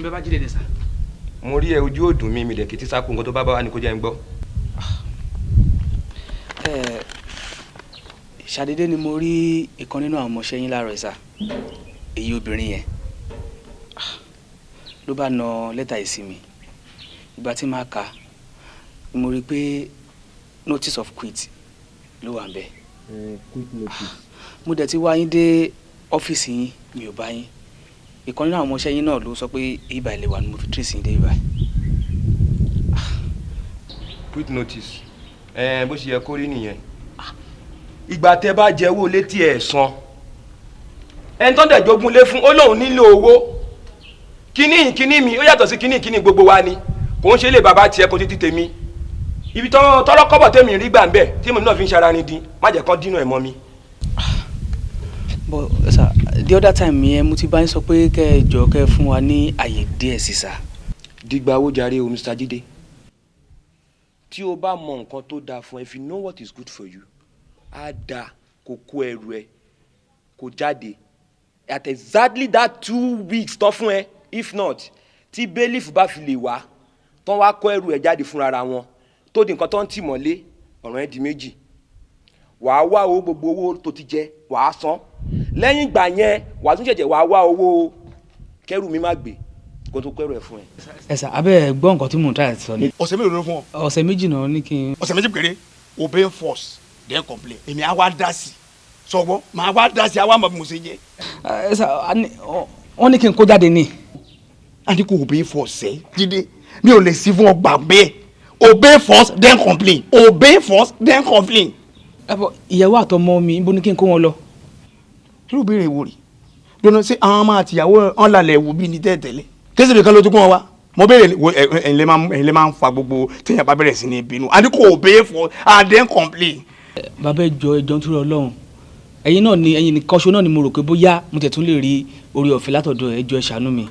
Babájídé ni sà. Mo rí ẹ, ojú òdùn mi, mi dẹ̀ kí tí sáko. Nǹkan tó bá bá wa ni kó jẹ́ ń gbọ́. Ẹ ṣàdédé ni mo rí ìkan nínú àwọn ọmọọṣẹ́ yín láàárọ̀ sà, èyí obìnrin yẹn ló bá na lẹ́tà yìí sí mi. Ìgbà tí màá kà á, mo rí i pé notice of quit ló wà ń bẹ̀. Quit notice. Mo dẹ̀ ti wá yín dé ọ́fíìsì yín, mi ò bá yín. Ìkan nínú àwọn ọmọọṣẹ́ yín náà ló sọ pé ibà ilé wa ni mo fi trace yín dé ibà. Quit notice, ẹ bó ṣe yẹ kó rí nìyẹn. Ìgbà tẹ bá jẹ owó létí ẹ san, ẹni tó ń dẹ̀ jogún lé fún ó lóun nílò owó. Kíní kíní mi ó yàtọ̀ sí kíní kíní gbogbo wa ni. Kò ń ṣe lè bàbá tiẹ̀ kó títí tèmi. Ibi tọ́rọ́ kọ́bọ̀ tèmi rí gbà ń bẹ̀ tí mo náà fi ń ṣara ni dín, má jẹ́ kán dínà ẹ̀ mọ́ mi. But sir, the other time yẹn, mo ti bá yín sọ pé kẹ́ ẹ jọ, kẹ́ ẹ fún wa ní àyè díẹ̀ sí, sà. Dìgbà owó jàre o, Mr. Jide. Tí o bá mọ nǹkan tó dáa fún ẹ, if you know what is good for you, á dáa kó kó ẹrù ẹ kó jáde at exactly that 2 weeks tán fún ẹ. If not, tí bailiff bá fi lè wá tán, wá kó ẹrù ẹ jáde fúnra wọn, tó di nǹkan tó ń tì mọ́lé, ọ̀ràn ẹ di méjì. Wàá wá owó, gbogbo owó tó ti jẹ wàá san. Lẹ́yìn ìgbà yẹn, wàá tún ṣẹ̀ṣẹ̀ wàá wá owó kẹrù mi má gbé kó tó kẹrù ẹ fún ẹ. Ẹ sà, abẹ́ ẹ gbọ́ nǹkan tí mò ń tà sọ ni. Ọ̀sẹ̀ mélòó ló fún ọ? Ọ̀sẹ̀ 2 náà ní kí n. Ọ̀sẹ̀ 2 péré. Obey first, then complain. Èmi á wá dá sí sọgbọ́, màá wá dá sí, àwa mọ̀ bí mo ṣe jẹ́. Ẹ sà, wọ́n ní kí n kó jáde ní. A ní kò obey first ẹ Jídé, mi ò lè sí fún ọgbà bẹ́ẹ̀. Obey first, then complain. Obey first, then complain. Ẹ bọ ìyàwó àtọmọ mi, ibo ni kí n kó wọn lọ? Irú ìbéèrè wo rè dọ́nà? Ṣé àwọn ọmọ àtìyàwó ọ̀n lálẹ́ wò bí ní tẹ́tẹ̀lẹ̀ kéṣe kan ló tún kún wọn wá? Mo béèrè wo. Ẹ̀yin lè máa ń fa gbogbo téèyàn bá bẹ̀rẹ̀ sí ní bínú. A ní kò obey first and then complain. Bàbá, ẹ jọ̀ọ́, ẹ jọ̀ọ́, nítorí Ọlọ́run, ẹ̀yin náà ni, ẹ̀yin nìkan ṣo náà ni mo rò pé bóyá mo tẹ̀ tún lè rí orí ọ̀fẹ́ látọ̀dọ̀ ẹ. Jọ̀ọ́, ẹ ṣàánú mi.